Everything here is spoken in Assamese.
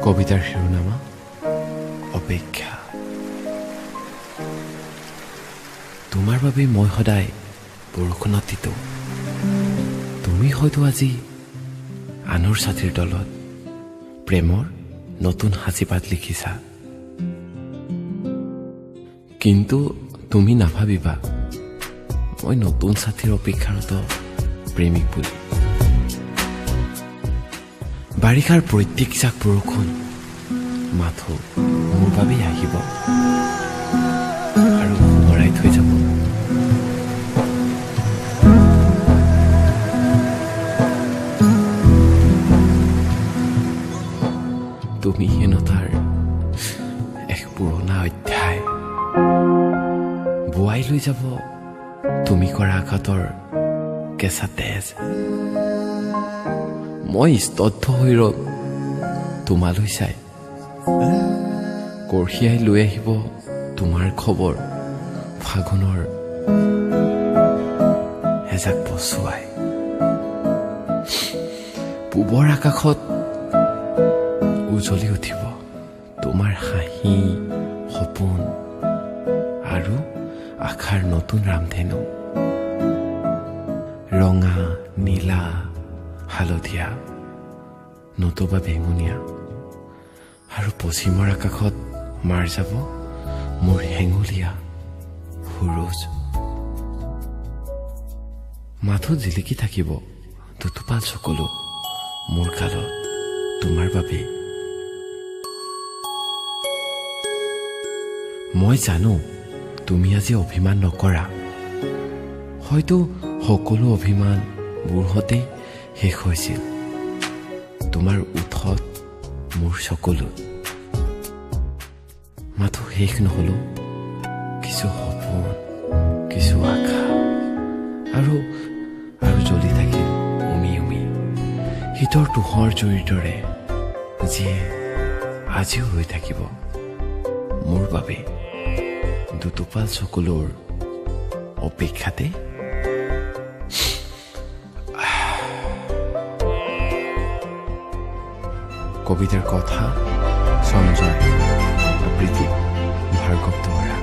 কবিতাৰ শিৰোনামা অপেক্ষা। তোমাৰ বাবে মই সদায় বৰষুণত তিতো। তুমি হয়তো আজি আনৰ ছাতিৰ তলত প্ৰেমৰ নতুন সাঁচিপাত লিখিছা, কিন্তু তুমি নাভাবিবা মই নতুন ছাতিৰ অপেক্ষাৰত প্ৰেমিক বুলি। বাৰিষাৰ প্ৰত্যেক জাক বৰষুণ মাথো মোৰ বাবেই আহিব আৰু সোঁৱৰাই থৈ যাব। তুমি হীনতাৰ এক পুৰণা অধ্যায় বোৱাই লৈ যাব তুমি কৰা আঘাতৰ কেঁচা তেজ। মই স্তব্ধ হৈ ৰম তোমালৈ চাই, কঢ়িয়াই লৈ আহিব তোমাৰ খবৰ ফাগুনৰ এজাক পচুৱাই। পূবৰ আকাশত উজলি উঠিব তোমাৰ হাঁহি, সপোন আৰু আশাৰ নতুন ৰামধেনু। ৰঙা, নীলা, হালধীয়া নতুবা বেঙুনীয়া আৰু পশ্চিমৰ আকাশত মাৰ যাব মোৰ হেঙুলীয়া সুৰুজ। মাথো জিলিকি থাকিব দুটোপাল চকুলো মোৰ গালত তোমাৰ বাবে। মই জানো তুমি আজি অভিমান নকৰা, হয়তো সকলো অভিমান বোৰহঁতেই শেষ হৈছিল তোমাৰ ওঠত মোৰ চকুলোত। মাথো শেষ নহলো কিছু সপোন, কিছু আশা আৰু আৰু জ্বলি থাকিল উমি উমি শীতৰ তুষৰ জুইৰ দৰে, যিয়ে আজিও ৰৈ থাকিব মোৰ বাবে দুটোপাল চকুলোৰ অপেক্ষাতে। কবিতাৰ কথা সঞ্জয় আবৃত্তি ভাৰ্গৱ দুৱৰা।